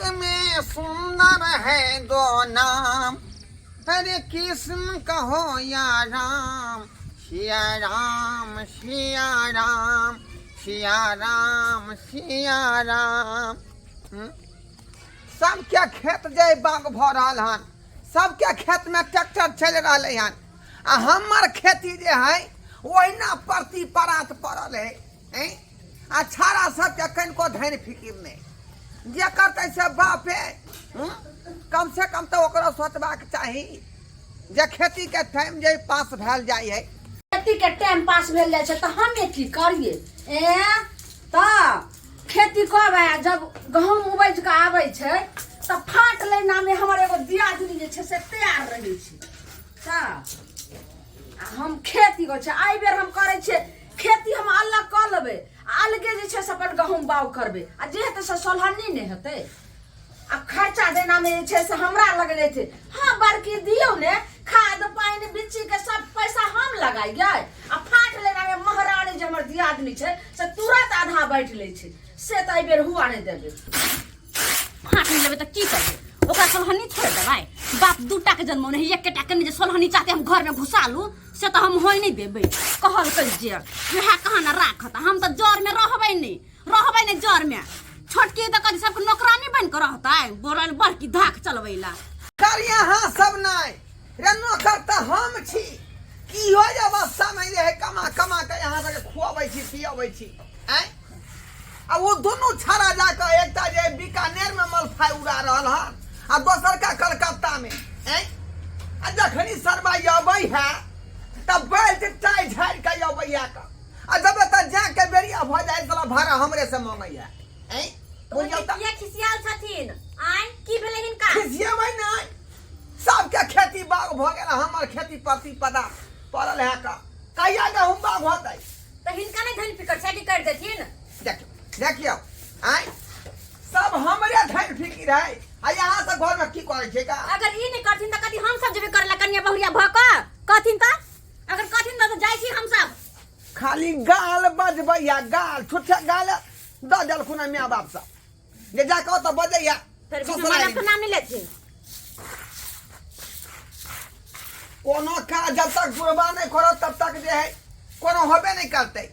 जग में सुंदर है दो नाम, हरे कृष्ण कहो या राम, सिया राम सिया राम सिया राम सिया राम। सबके खेत जे बाग भऽ रहल हन, सबके खेतमे ट्रैक्टर चलि रहलै हन, आ हमर खेती जे है ओहिना परती परात पड़ल है। ऐं? आ छाड़ा सबके कनिको धनि फिकिर नहि, जे करतै से बापे। कम से कम तऽ ओकरो सोचबाक चाही जे खेतीके टाइम जे पास भेल जाइ है। खेती के टाइम पास भेल जाइ छै तऽ हमे की करिए? ए तऽ खेती करबै, आ जब गहूँम उपजि कऽ आबै छै तऽ फाट लेनामे हमर एगो दियादनी जे छै से तैयार रहै छै। तऽ आ हम खेती करै छियै। एहि बेर हम करै छियै खेती, हम अलग कऽ लेबै आ अलगे जे छै से अपन गहूँम बाउग करबै, आ जे हेतै से सोलहन्नी नहि हेतै। आ खर्चा देनामे जे छै से हमरा लग जेतै। हँ बड़की, दियौ ने खाद पानि बिच्ची के सब पैसा हम लगाइयै, आ फाट लेनामे महारानी जे हमर दियादनी छै से तुरंत आधा बाँटि लै छै। से तऽ एहि बेर हुआ नहि देबै। फाँक नहि लेबै तऽ की करबै? ओकरा सोलहनी छोड़ि देबै? बाप दूटा के जन्म नहीं, एकेटा के नहि जे सोलहनी चाहते हम घर में घुसा लू, से तऽ हम होइ नहि देबै। कहलकै जे वएह कहाँ ने राखत, हम तऽ जर में रहबै नहि, रहबै नहि जर में। छोटकी तऽ कथी सबके नौकरानी बनि कऽ रहतै? बोलल बड़की धाक चलबै ला। कर यहाँ सब नहि रे, नौकर तऽ हम छी। की हो अवस्था में जे है कमा कमा के यहाँ सबके खुअबै छी पियबै छी। आँय, आ ओ दुनू छाड़ा जाकऽ एकटा जे बीकानेर में मलफाई उड़ा रहल हन आ दोसर का कलकत्ता में। आँय, आ जखनी सरबा अबै है तऽ बेल्ट टाई झाड़ि कऽ अबै है कऽ, आ जब एतऽ जाके बेरिया भऽ जाइ साला भाड़ा हमरे से मांगै है। आँय, बुझियौ तऽ किया खिसियाल छथिन? आँय, की भेलै हिनका? खिसियेबै नहि, सबके खेती बाग भऽ गेल, हमर खेती परती पदा पड़ल है कऽ। कहिया गहूम बाग होतै? तऽ हिनका नहि धन फिकर छै कि कर देथिन? देखियौ देखियौ, आँय, सब हमरे धन फिकिर है, आ यहाँ से घर में की करै छै का? अगर ई नहि करथिन तऽ कथी हम सब जेबै करे ला? कनिया बहुरिया भऽ कऽ कहथिन तऽ, अगर कहथिन तऽ जाइ छी हम सब। खाली गाल बजबैया, गाल छुट्ठे गाल दऽ देलखुन हँ माय बाप सब जे जा कऽ ओतऽ बजैया। फिर भी हमारा अपना नाम नहीं लेथिन। कोनो काज जब तक बुढ़बा नहीं करत तब तक जे है कोनो होबे नहीं करतै।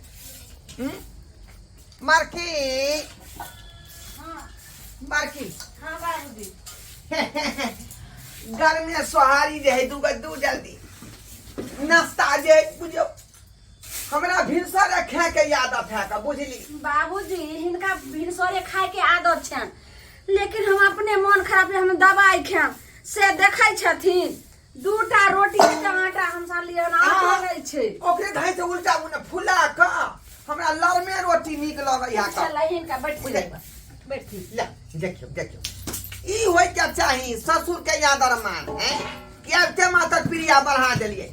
मार्की। हाँ। मार्की। हाँ बाबूजी। गर्मी सोहारी जे है दूगो दू जल्दी नाश्ता जे है, बुझियौ हमरा भिनसर खाए के आदत है का बुझली। बाबूजी, हिनका भिनसरे खाए के आदत छनि, लेकिन हम अपने मन खराब हम दवाई खायब से देखै छथिन। दूटा रोटी के आटा हम सानलियै हन, आटो नहि छै। ओकरे धाइ से उल्टा मुने फुला क हमरा लरमे रोटी नीक लगै है का। चल हिनका बैठथिन। बुझलै। बैठथिन। ले देखियौ देखियौ, ई होइ के चाही ससुर के आदर मान हैं कि आबिते मातर प्रिया बढ़ा देलियै।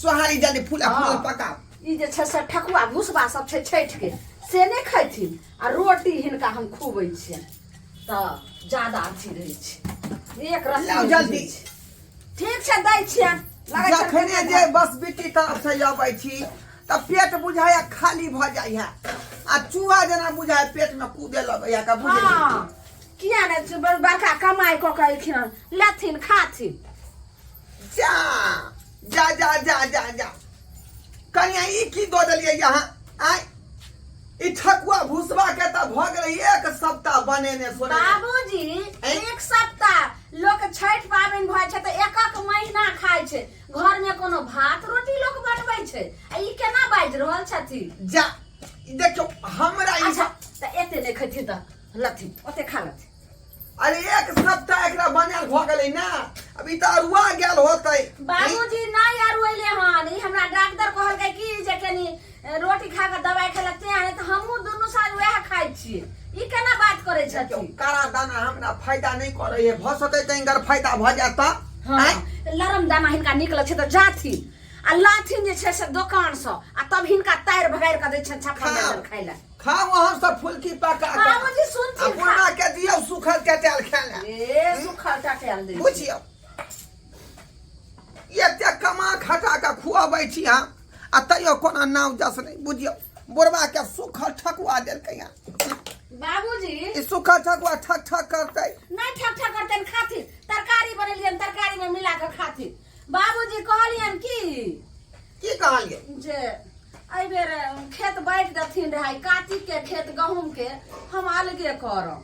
सोहारी जल्दी फूला फूल पकाओ। ई जे छै से ठकुआ भुसबा सब छै छठि के, से नहि खैथिन, आ रोटी हिनका हम खुबै छियनि तऽ ज्यादा अथी रहै छै, एक रत्ती लाउ नहि जल्दी। बुझै छै। ठीक छै, दै छियनि। लगै छनि जखने पेट जे बस बिट्टी तरफ से अबै छी तऽ पेट बुझाइया खाली भऽ जाइया, आ चूहा जेना बुझाइ पेट में कूदे लगैया का बुझलियै? हँ, किया नहि छै, बड़का कमाइ कऽ कऽ एलखिन हन, लेथिन खाथिन। जा जा जा जा जा जा, कनिया ई की दऽ देलियै यहाँ? आय, ई ठकुआ भुसबा के तऽ भऽ गेलै एक सप्ताह बनेने सोने। बाबूजी, एक सप्ताह लोक छठि पाबनि भऽ छै तऽ एक एक महीना खाइ छै। घर में कोनो भात रोटी लोक बनबै छै? आ ई केना बाजि रहल छथिन? जा, ई देखियौ हमरा ई अच्छा, तऽ एते नहि खैथिन तऽ लथिन, ओते खा लथिन। अरे एक सप्ताह एकरा बनायल भऽ गेलै ने, अभी तऽ अरुआ गेल होतै। बाबूजी, नहि अरुएले हन। ई हमरा डॉक्टर कहलकै कि जे कनी रोटी खा कऽ दवाइ खेलक तें, नहि तऽ हमहूँ दुनू साँझ वएह खाइ छियै। ई केना बात करै देखियौ, छथिन? काला दाना हमरा फायदा नहि करै है, भऽ सकै कहीं अगर फायदा भऽ जायत तऽ। हँ। आँय? लरम दाना हिनका नीक लगै छै तऽ जाथिन आ लाथिन जे छै से दोकानसँ, आ तब हिनका तारि भगारि कऽ दै छनि छप्पन खाउ। दर्जन खाइ लए। खाउ अहाँ सब फुलकी पका कऽ। बाबूजी सुनथिन, आ बुढ़वा के दियौ सूखल चटायल खाय लए। ए सूखल चटायल दै। बुझियौ, एते कमा खटा कऽ खुअबै छी हम, आ तैयो कोनो नाव जस नहि। बुझियौ, बुढ़वा के सूखल ठकुआ देलकै हँ। बाबूजी, ई सूखल ठकुआ ठक ठक करतै। कार्तिक के खेत गहूम के हम अलगे करब।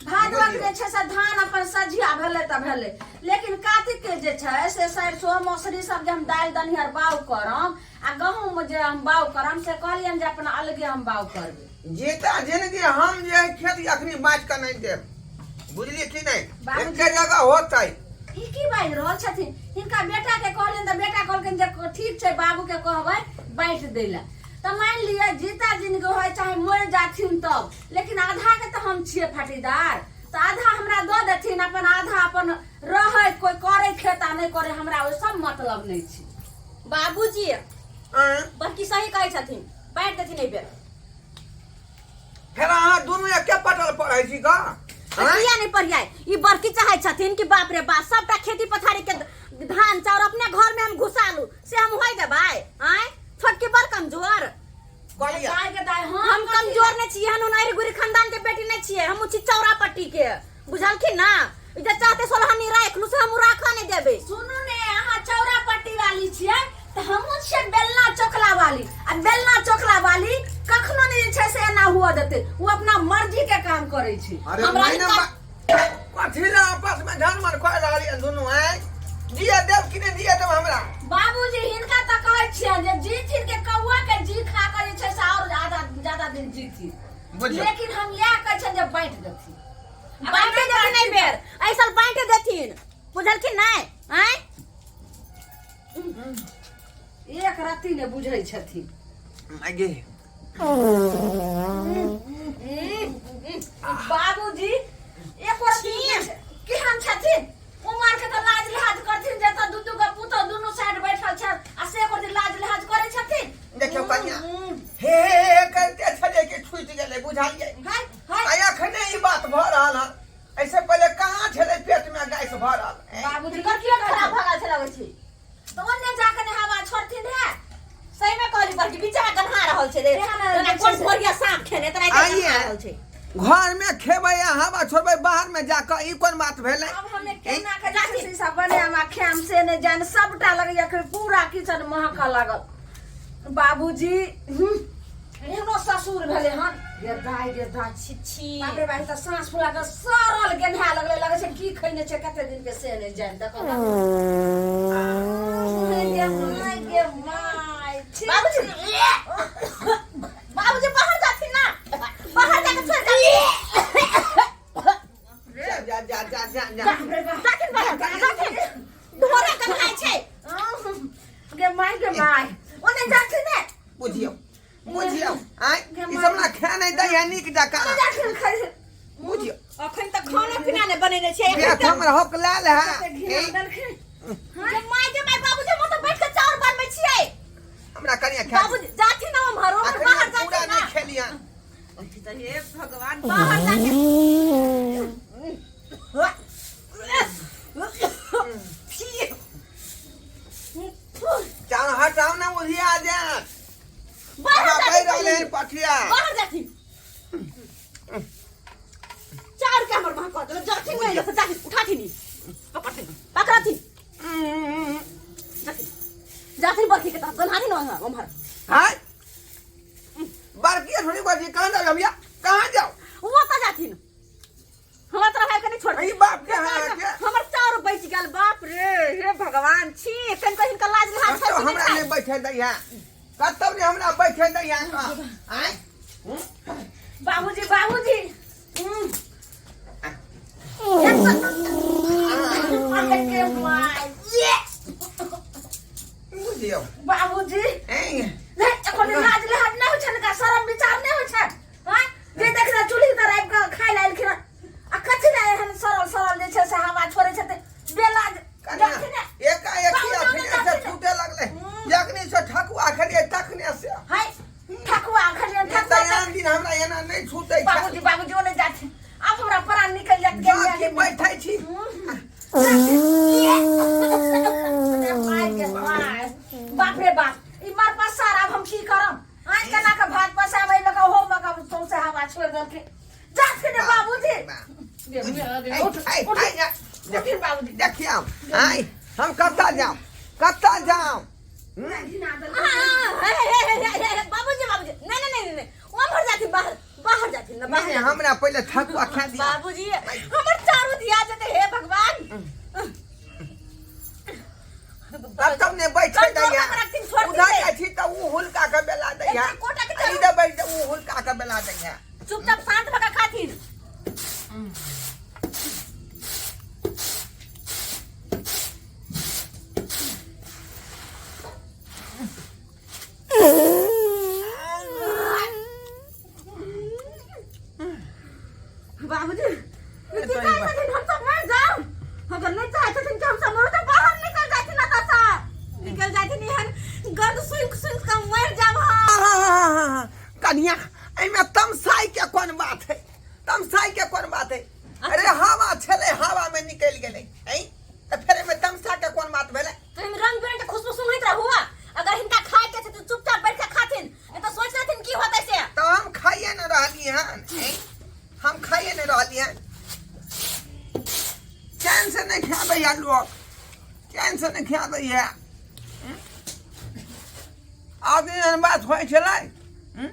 भादवक जे छै से धान अपन सझिया भेलै तऽ भेलै, लेकिन कार्तिक के जे छै से सरिसो मौसरी सब जे हम दालि दनिहर बाउ करम आ गहूम जे हम बाउ करम, से कहलियनि जे अपना अलगे हम बाउ करबै। जीता जिंदगी हम जे है खेत अखनी बाँटि कऽ नहि देब, बुझलियै कि नहि? बाबूजी। एके जगह होतै। ई की बाजि रहल छथिन? हिनका बेटा के कहलियनि तऽ बेटा कहलखिन जे ठीक छै, बाबू के कहबै बाँटि दै लए। तऽ मानि लिअ जीता जिनगी होइ चाहे मरि जाथिन तब, लेकिन आधा के तऽ हम छियै फटीदार, तऽ आधा हमरा दऽ देथिन, अपन आधा अपन रहै, कोइ करै खेत आ नहि करै, हमरा ओहि सब मतलब नहि छै। बाबूजी। आँय? बड़की सही कहै छथिन, बाँटि देथिन एहि बेर। फेर अहाँ दुनू एके पटल पढ़ै छी का? तऽ किया नहि पढ़ियाइ? ई बड़की चाहै छथिन कि बाप रे बाप सबटा खेती पथारी के धान चाउर अपने घर में हम घुसा लू, से हम होय देबै? आँय, छोटकी बड़ कमजोर। कहलियै। दाय के दाय, हम कमजोर नहि छियै, हम अरि गुरी खानदान के बेटी नहि छियै, हम छी चौरा पट्टी के, बुझलखिन ना? ई जे चाहते सोलहनी राखि लू, से हम राखऽ नहि देबै। सुनू ने, अहाँ चौरा पट्टी वाली छियै तऽ हमहूँ छियै बेलना चोकला वाली, आ बेलना चोकला वाली कखनो नहि जे छै से एना हुअ देतै, ओ अपना मर्जी के काम करै छै। अरे हमरा महीना कथी लए आपस में झन मन कर रहल यऽ दुनू? आँय, दिए देब कि नहि दिए देब हमरा? बाबूजी, हिनका तऽ कहै छियै जे जीथिन के कौआ के जी खा कऽ जे छै से आओर ज्यादा ज्यादा दिन जीथिन। बुझियौ। लेकिन हम इएह कहै छियनि जे बाँटि देथिन। बाँटे देथिन एहि बेर, एहि साल बाँटे देथिन, बुझलखिन नहि? आँय। एक रत्ती नहि बुझै छथिन। आगे। बाबूजी, एक रत्ती केहन छथिन? उमर के तऽ लाज लिहाज करथिन, जे तऽ दू दू गो पुतोह दुनू साइड बैठल छै आ से एको दिन लाज लिहाज करै छथिन? देखियौ कन्या, हे हे हे करते छलै कि छूटि गेलै, बुझलियै? हाय हाय। आ एखने ई बात भऽ रहल हन, एहिसँ पहिले कहाँ छलै पेटमे गैस भरल? बाबूजी। हिनकर पेट खराब भऽ गेल छै लगै छै। तऽ ओन्ने जाके ने हवा छोड़थिन रे। सही में कहली बड़की, बीचा में गन्हा रहल छै रे। एहन जेना जे कोन छै से- भोरिया सांप खेने तेना एते आइए। गन्हा रहल छै। घर में खेबै आ हवा छोड़बै बाहर में जाकऽ, ई कोन बात भेलै? अब हमे केना के जे छै से सब बनायब आ खायब से नहि जान, सबटा लगैया कि पूरा किचन महकऽ लागल। बाबूजी, एहनो ससुर भेलै हन। गे दाइ गे दाइ। छी छी। बाप रे बाप, तऽ साँस फुला कऽ सड़ल गेन्हा लगलै, लगै छै की खैने छै कते दिन के से नहि जानि। देखो गे माय गे माय, छी। बाबूजी, बाबूजी, बाहर जाथिन ना, बाहर जाके छोड़ जाथिन। जा जा जा जा जा जा। बाप रे बाप। जाथिन बाहर जाथिन, ढोरा गन्हाइ छै। गे माय गे माय, ओने जाथिन ने। बुझियौ बुझियौ, आँय, ई सब ना खाए नहि दै है नीक जकाँ। ओने जाथिन खाइ। बुझियौ। अखन तक खाना पीना नहि बनेने छियै। पेट हमर हक लाल है। कते घिना देलखिन। गे my गे my, बाबूजी, हम तऽ बैठ के चाउर बनबै छियै। हमरा कनिया खा। बाबूजी, जाथिन ना उम्हर, उम्हर अखन बाहर पूरा जाथिन ना। नहि खेलियन। हे भगवान, बाहर जाके चाउर हटाउ ने, उधिया जायत। बाहर हमरा जाथिन कहि रहलै पहिले। हन पठिया। बाहर जाथिन, चाउर के हमर माँ कह देलक जाथिन नहीं लोग जाथिन, उठाथिन ई, पकड़थिन पकड़थिन, जाथिन जाथिन बरखी के तरफ गन्हाथिन ओम्हर ओम्हर। हाय, बड़की थोड़ी बड़की, कहाँ जाओ भैया, कहाँ जाओ? वो तो जाथिन, हमरा तरफ आबि के नहीं छोड़। ई बाप के हाँ के हमर चाउर बचि गेल, बाप रे, हे भगवान, छी कनिको हिनका लाज लिहाज छै कतौ कि नहि हमरा छै? नहि बैठे दैया, कतौ नहि हमरा बैठे दैया। आँय। बाबूजी बाबूजी, अरे my, ये। बुझियौ। बाबूजी। ऐं, नहीं, एखन लाज लिहाज नहि होइ छनि, शरम विचार नहि होइ छनि? आँय, जे देखने चूल्ही तर आबि कऽ खाय लए एलखिन हँ, आ कथी लए एहन सरल सरल जे छै से हवा छोड़ै छथिन बेलाज? कनिया, जाथिन ने। एकाएक बाबू अखने जाथिन से ने। छूटे लगलै, जखनी से ठकुआ खेलियै तखने से। हाय, ठकुआ खेलियनि? ठकुआ दयान दिन हमरा एना नहि छूटै छै। बाबूजी बाबूजी, ओने जाथिन, आब हमरा प्राण निकलि जायत। जा की बैठै छी? अरे my के my, बाप रे बाप, ई मर पसार, आब हम की करब? आइ केना के भात पसाबै लऽ हो मका सौंसे हवा छोड़ि देलकै। जाथिन ने बाबूजी। ऐ, उठ, ऐ, उठ। ऐ, ऐ, उठिन बाबूजी। देखियौ, आँय, हम कतऽ जाउ, कतऽ जाउ? घिना देलकै। हाँ, हे, हे, हे, हे, हे, बाबूजी बाबूजी, नहीं नहीं नहीं नहीं, उम्हर जाथिन बाहर बाहर जाथिन ना नहीं बाहर हमरा पहिले ठकुआ खा दिया बाबूजी हमर चारू धिया जेते हे भगवान तब तब ने बैठे कंट्रोल दैया कऽ रखथिन, छोड़ उधर दिते। जाइ छी तऽ उ हुलका के बेला दैया एकटा कोटा के चारू- इधर बैठ उ हुलका के बेला दैया चुपचाप शांत भऽ कऽ खाथिन बाबूजी ई की चाहै छथिन हम सब मर जाउ अगर नहि चाहै छथिन कि हम सब मरू तऽ बाहर निकल जाथिन एतऽसँ निकल जाथिन एहन गर्द सुनि सुनि कऽ मरि जाब हम कनिया एहिमे तमसाई के कोन बात है तमसाई के कोन बात है अरे हवा छलै हवा में निकलि गेलै ऐं तऽ फेर एहिमे तमसा के कोन बात भेलै तो हम रंग बिरंग के खुशबू सुनैत रहू अगर हिनका खाए के छै तऽ चुपचाप बैठ के खाथिन नहीं तो सोच रहथिन की होतै से तऽ हम खाइए ने रहली हन ऐं हम खाइए ने रहली हन चैन से नहीं खा दैया लोग चैन से नहीं खा दैया आदमी एहन बात होइ छलै हम्म?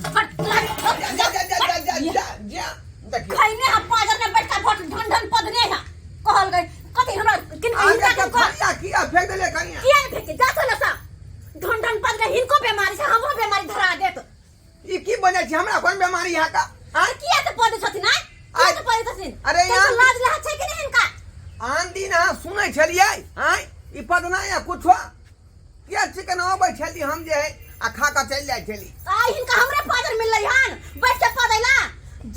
जा जा जा जा जा जा जा देखियौ खैने हम पाजर में बैठ के भोट ढन ढन पदने है कहल गई कथी हमरा किन आगे हिनका के किनको फरिया किया फेंक देले कनिया किया ने फेंके जा चल सा ढन ढन पद गई हिनको बीमारी से हमरो बीमारी धरा देत ई की बने छी हमरा कोन बीमारी है का आय किया ते पदे छथिन आय किया ते पदे छथिन अरे कहियो यार। लाज लहा छै कि नहीं हिनका आन दिन अहाँ सुनै छलियै आँय ई पदना या कुछो किया चिकन अबै छली हम जे है आ खा कऽ चलि जाइ छली आय हिनका हमरे पाजर मिललै हन बैठ के पदैला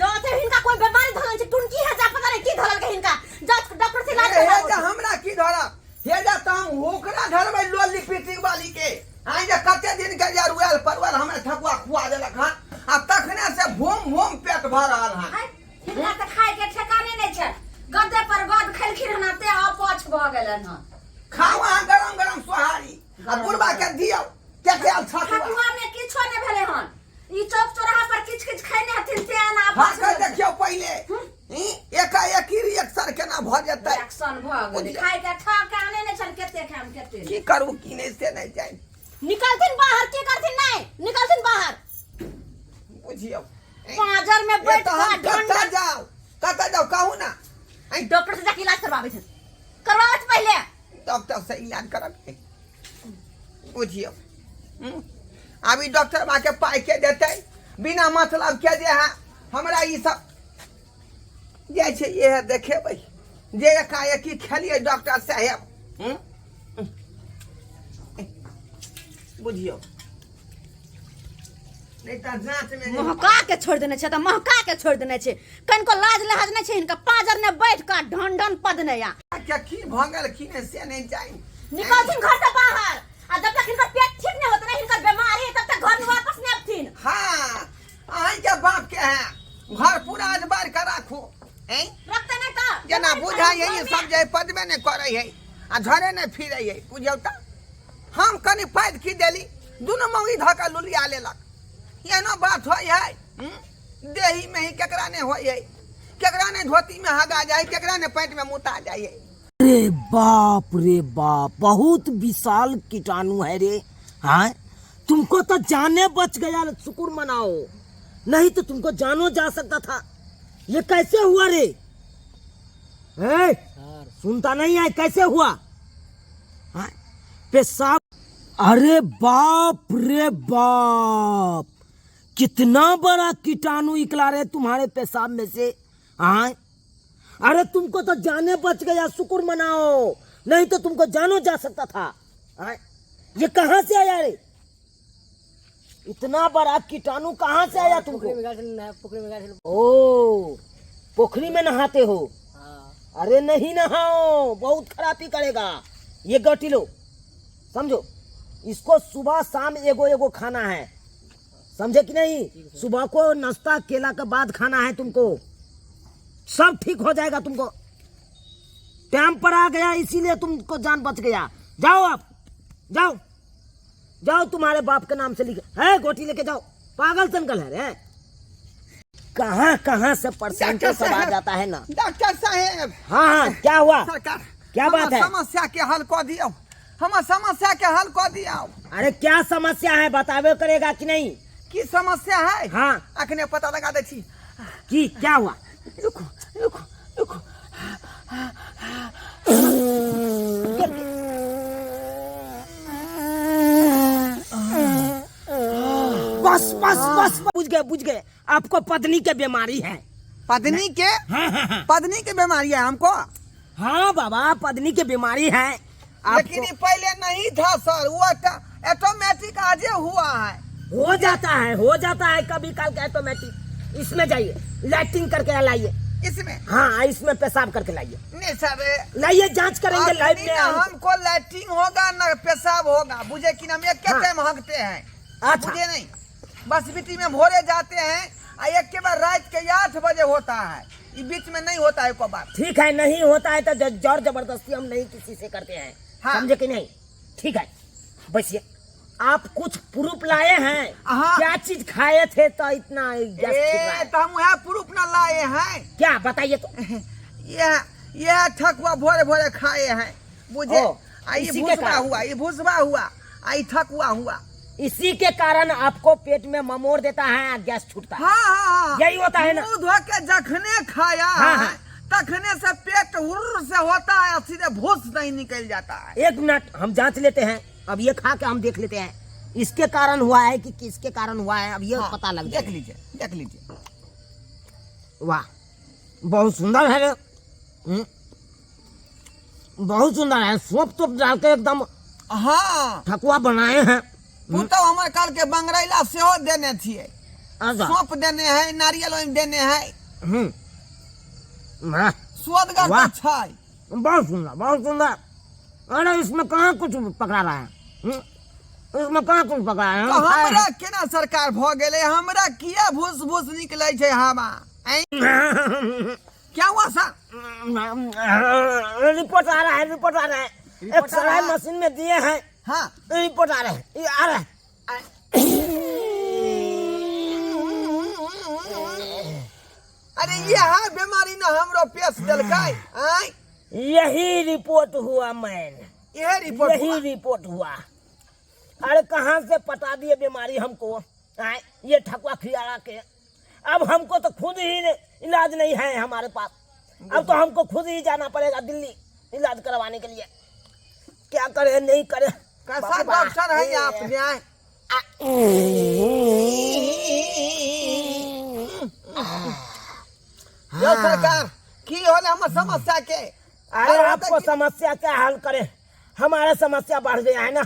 जाते हिनका कोई बीमारी धरल छै टुनकी है जा पता नहीं की धरल के हिनका जा डॉक्टर से इलाज हे कराबो जे हमरा की धरब हे जे तऽ हम ओकरा धरबै लोली पीटी वाली के आइ जे कते दिन के जे रुआल परुआल हमरा ठकुआ खुआ देलक हन आ तखने से भूम भूम पेट भऽ रहल हन आय, हिनका तऽ खाय के ठेकाने नहि छै गद्दे पर गद खेलखिन हन ते अपच भऽ गेलनि हन खाउ अहाँ गरम गरम सोहारी आ बुढ़बा के दियौ कते आल ठकुआ ठकुआ में किछो नहि भेलै हन ई चौक चौराहा पर किछ किछ खैने हथिन ते एना हाँ अपच कर देखियौ पहिले ई एकाएकी रिएक्शन केना भऽ जेतै रिएक्शन भऽ गेलै खाय के ठेकाने नहि छल कते खायम कते की करू की नहि से नहि जानि निकलथिन बाहर की करथिन नहीं निकलथिन बाहर बुझियौ पाजर में बैठ तऽ हम कऽ कतऽ ढंढ जाउ कतऽ जाउ कहू ना डॉक्टर से जाके इलाज करवाबै छै करवाबै छै पहिले डॉक्टर से इलाज करब बुझियौ आब ई डॉक्टर बा के पाइ के देतै बिना मतलब के जे है हमरा ई सब जे छै इएह देखेबै जे एकाएकी खेलियै डॉक्टर साहेब बुझियौ नहि तऽ जाँचमे नहि महका के छोड़ देने छै तऽ महका के छोड़ देने छै कनिको लाज लहाज नहि छै हिनका पाजर ने बैठ कऽ ढन ढन पदने या के की भऽ गेल की नहि से नहि जानि निकलथिन घर से बाहर आ जब तक हिनकर पेट ठीक नहीं होत ना हिनकर बीमारी है तब तक घर में वापस नहीं अबथिन हाँ अहाँके बाप के है घर पूरा अजबार के राखू हैं रखते नहीं तो जेना बुझाइ है ई सब जे पदबे नहि करै है आ झरे नहि फिरै है बुझियौ तऽ हम कनि पाइद की देली दुनू मौगी धऽ कऽ लुलिया लेलक एहनो बात होइ है देही में ही केकरा नहि होइ है केकरा नहि धोती में हगा जाइ केकरा नहि पैंट में मुता जाइ है अरे बाप रे बाप बहुत विशाल कीटाणु है रे हाँ तुमको तो जाने बच गया शुक्र मनाओ नहीं तो तुमको जानो जा सकता था ये कैसे हुआ रे हैं? सुनता नहीं है कैसे हुआ हाँ? पेशाब अरे बाप रे बाप कितना बड़ा कीटाणु निकला रे तुम्हारे पेशाब में से हाँ अरे तुमको तो जाने बच गया शुक्र मनाओ नहीं तो तुमको जानो जा सकता था हाँ? ये कहाँ से आया रे इतना बड़ा कीटाणु कहाँ से आया तुमको ओ पोखरी में नहाते हो अरे नहीं नहाओ बहुत खराबी करेगा ये गटी लो समझो इसको सुबह शाम एगो एगो खाना है समझे कि नहीं सुबह को नाश्ता केला के बाद खाना है तुमको सब ठीक हो जाएगा तुमको टाइम पर आ गया इसीलिए तुमको जान बच गया जाओ आप जाओ जाओ तुम्हारे बाप के नाम से लिख है गोटी लेके जाओ पागल सनकल है रे कहाँ कहाँ से परसेंट डॉक्टर सब आ साहब। जाता है ना। डॉक्टर साहेब। हाँ हाँ, क्या हुआ? सरकार, क्या हमर बात है? समस्या के हल कऽ दियौ, हमर समस्या के हल कऽ दियौ। अरे क्या समस्या है, बताबे करेगा कि नहीं? की समस्या है? हाँ। अखने पता लगा दै छी। की क्या हुआ? रुकू रुकू रुकू। बस बस बस, बुझ गए बुझ गए, आपको पत्नी के बीमारी है। पत्नी के? हाँ हाँ हाँ। पत्नी के बीमारी है हमको? हाँ बाबा, पत्नी के बीमारी है आपको। लेकिन ये पहले नहीं था सर, वो ऑटोमेटिक आजे हुआ है। हो जाता है, हो जाता है कभी काल के ऑटोमेटिक। इसमें जाइए, लैट्रिन करके लाइए। इसमें? हाँ, इसमें पेशाब करके लाइए। नहीं सर, लाइए, जांच करेंगे लाइव अखनी में। ना हमको लैट्रिन होगा ना पेशाब होगा, बुझे कि हम एक हाँ। टाइम हकते हैं। अच्छा। बुझे नहीं, बस बीटी में भोरे जाते हैं और एक के बाद रात के 8 बजे होता है, ये बीच में नहीं होता है एको बार। ठीक है, नहीं होता है तो जोर जबरदस्ती हम नहीं किसी से करते हैं। हाँ। समझे कि नहीं? ठीक है, बस ये आप कुछ प्रूफ लाए हैं? हाँ। क्या चीज खाए थे तो इतना गैस ए, छूट रहा है? तो हम वह प्रूफ न लाए हैं। क्या बताइए तो। यह ठकुआ भोरे भोरे खाए हैं बुझे। ओ, आ ये इसी के भूसवा कारण। हुआ, ये भूसवा हुआ, आ ये ठकुआ हुआ। इसी के कारण आपको पेट में ममोड़ देता है, गैस छूटता है। हाँ, हाँ, हाँ। यही होता है ना? मुंह धो के जखने खाया हाँ, है, हाँ। तखने से पेट हुर्र से होता है, सीधे भूस नहीं निकल जाता है। एक मिनट, हम जांच लेते हैं, अब ये खा के हम देख लेते हैं इसके कारण हुआ है कि किसके कारण हुआ है, अब ये हाँ, पता लग देख जाएगा। लीजिए, देख लीजिए। वाह, बहुत सुंदर है रे। बहुत सुंदर है, सौंप तोप डाल के एकदम। हाँ। ठकुआ बनाए हैं। पुतहु हमर काल के बंगरैला सेहो देने छियै। अच्छा। सौंप देने है, नारियल ओहिमे देने है। वाह। सुअदगर वाह। तऽ छै। बहुत सुंदर, बहुत सुंदर। अरे इसमें कहाँ कुछ पकड़ा रहा है? इसमें कहाँ कुछ पकड़ा है? तऽ हम खाए हमरा केना सरकार भऽ गेलै, हमरा किया भूस भूस निकलै छै हवा? ऐं? क्या हुआ सर? रिपोर्ट आ रहा है, रिपोर्ट आ रहा है। रिपोर्ट आ एक्सरे रहा है? मशीन में दिए हैं। हाँ। रिपोर्ट आ रहा है, ये आ रहा है। अरे ये है बीमारी ना हमरो पेश देलकै। आँय? यही रिपोर्ट हुआ मैन। यही रिपोर्ट यही हुआ? रिपोर्ट हुआ। अरे कहाँ से पता दिए बीमारी हमको? आए, ये ठकुआ खियारा के। अब हमको तो खुद ही इलाज नहीं है हमारे पास, अब तो हमको खुद ही जाना पड़ेगा दिल्ली इलाज करवाने के लिए। क्या करे नहीं करे। कैसा बाप रे बाप। डॉक्टर है आप? न्याय यो सरकार, की होले हमर समस्या के? अरे हल होतै आपको कि- समस्या क्या हल करे, हमारा समस्या बढ़ गया है ना,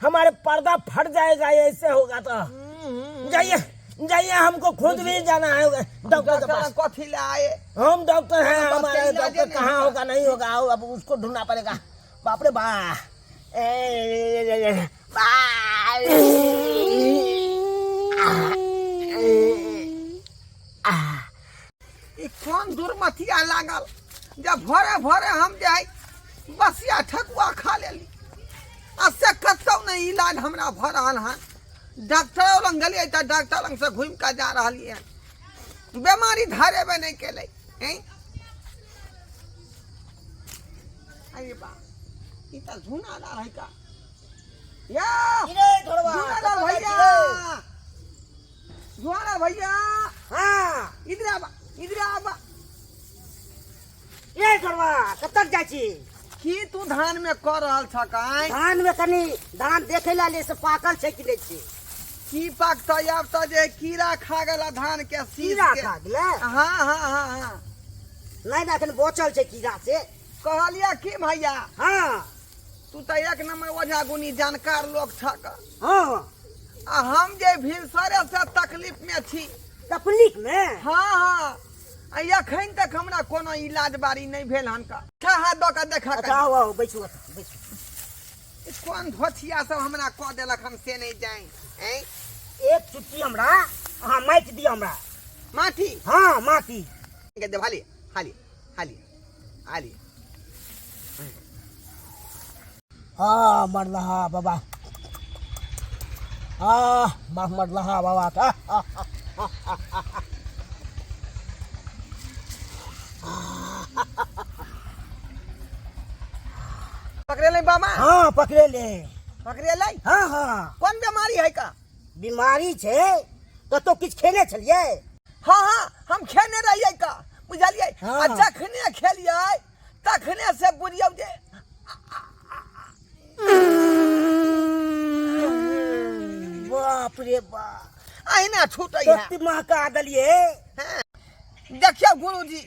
हमारे पर्दा फट जाएगा ऐसे होगा तो। जाइए जाइए, हमको खुद भी जाना है डॉक्टर के डॉक्टर पास। कथी ले आए? हम डॉक्टर हैं, पास हमारे के इलाजे डॉक्टर नहीं कहाँ होगा। होगा नहीं होगा, आओ, अब उसको ढूंढना पड़ेगा। बाप रे बा, ए, बा। ई कोन दुर्मतिया लागल जब भोरे भोरे हम जे है बसिया ठकुआ खा लेली आ से कतौ नहि इलाज हमरा भऽ रहल हन। डॉक्टरो लग गेलियै तऽ डॉक्टर लग से घुमि कऽ जा रहलियै हन, बेमारी धरेबे नहि केलै। हैं, अरे बा, ई तऽ झुना लाल है का या झुना लाल भैया, झुना भैया। हाँ। इधर आबा, इधर आबा। ये घरवा कतक जाइ छी? की तू धान में कर रहल छ काई? धान में कनी धान देखे ला ले से पाकल छै कि नहीं छै। की पाकतै आब तऽ जे कीड़ा खा गेला धान के शीश कीड़ा के। खा गेलै? हाँ हाँ हाँ हाँ। नहीं ना, अखन बचल छै कीड़ा से। कहलिया की भैया? हाँ। तू तऽ एक नंबर ओझा गुनी जानकार लोग छक। हाँ। आ हम जे भिनसरे से तकलीफ में छी। तकलीफ में? हाँ हाँ, आ एखन तक हमरा कोनो इलाज बारी नहीं भेल हन का। अच्छा हाथ दऽ के देखा। अच्छा आओ आओ, बैसू ओतऽ, बैसू। ई कोन धोथिया सब हमरा कऽ देलक हन से नहीं जाए। ऐं? एक चुटकी हमरा अहाँ माटि दिअ हमरा। माटी? हाँ माटी। के देब, हाली हाली हाली हाली। हाँ मरलहा बाबा, हाँ मरलहा बाबा का। पकड़ेलै बाबा? हाँ, पकड़ेले। पकड़ेलै? हाँ हाँ। कोन बीमारी है का? बीमारी छै। कतौ किछु खेने छलियै? हाँ हाँ, हम खेने रहियै का, बुझलियै? हाँ। आ जखने खेलियै तखने से बुझियौ जे बाप रे बाप, अहिना छूटै है। कते महका देलियै। देखियौ गुरुजी,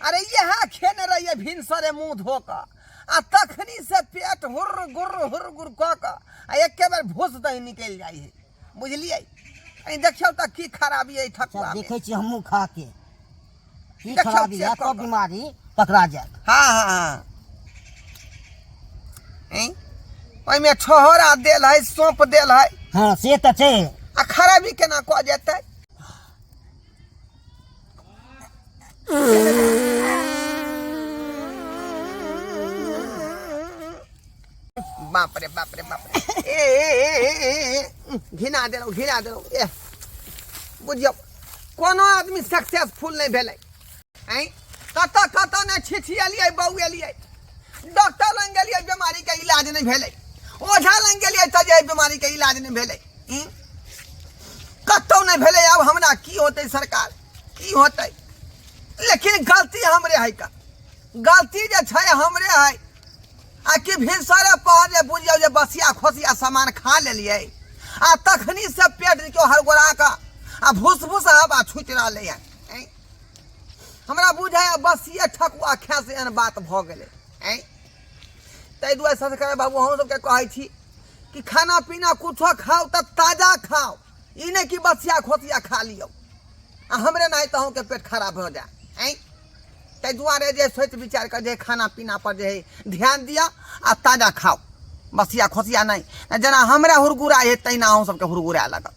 अरे इएह खेने रहियै भिनसरे मुँह धो कऽ, आ तखनी से पेट हुर्र गुर्र हुर्र गुर्र कऽ कऽ आ एके बेर भूस दही निकलि जाइ है, बुझलियै? कहीं देखियौ तऽ की खराबी अइ ठकुआ। देखै छी हमहूँ खा के की देखियौ, खराबी check है कऽ तब कऽ। बीमारी पकड़ा जायत। हाँ हाँ हाँ, ऐं? ओहिमे छोहरा देल है, सौंप देल है। हाँ, से तऽ छै। आ खराबी केना कऽ जेतै? बाप रे बाप रे बाप रे, ए ए ए ए, ए, ए, घिना देलहुँ, घिना देलहुँ। ए बुझियौ, कोनो आदमी सक्सेसफुल नहि भेलै। आँय, कतऽ कतऽ नहि छिछिएलियै, बौएलियै। डॉक्टर लग गेलियै, बीमारीके इलाज नहि भेलै। ओझा लग गेलियै तऽ जे बीमारीके इलाज नहि भेलै। ई? कतहु नहि भेलै। आब हमरा की होतै सरकार, की होतै? लेकिन गलती हमरे है का? गलती जे छै हमरे है। आ कि भिनसरे पहर जे बुझियौ जे बसिया खोसिया सामान खा लेलियै, आ तखनी से पेट देखियौ हड़गोड़ा कऽ आ भूस भूस हवा छूटि रहलै हँ। आँय, हमरा बुझाइ बसिए ठकुआ खाय से एहन बात भऽ गेलै। आँय, ताहि दुआरे सरकार बाबू, अहूँ सबके कहै छी कि खाना पीना कुछो खाउ तऽ ताजा खाउ, ई नहि कि बसिया खोसिया खा लियौ आ हमरे नहि तऽ अहूँके पेट खराब भऽ जाय। आँय, ताहि दुआरे जे सोचि विचारि कऽ जे खाना पीना पर जे है ध्यान दिअ आ ताजा खाउ, बसिया खोसिया नहि। जेना हमरा हुरगुरा है तहिना अहूँ सबके हुरगुरा लागत।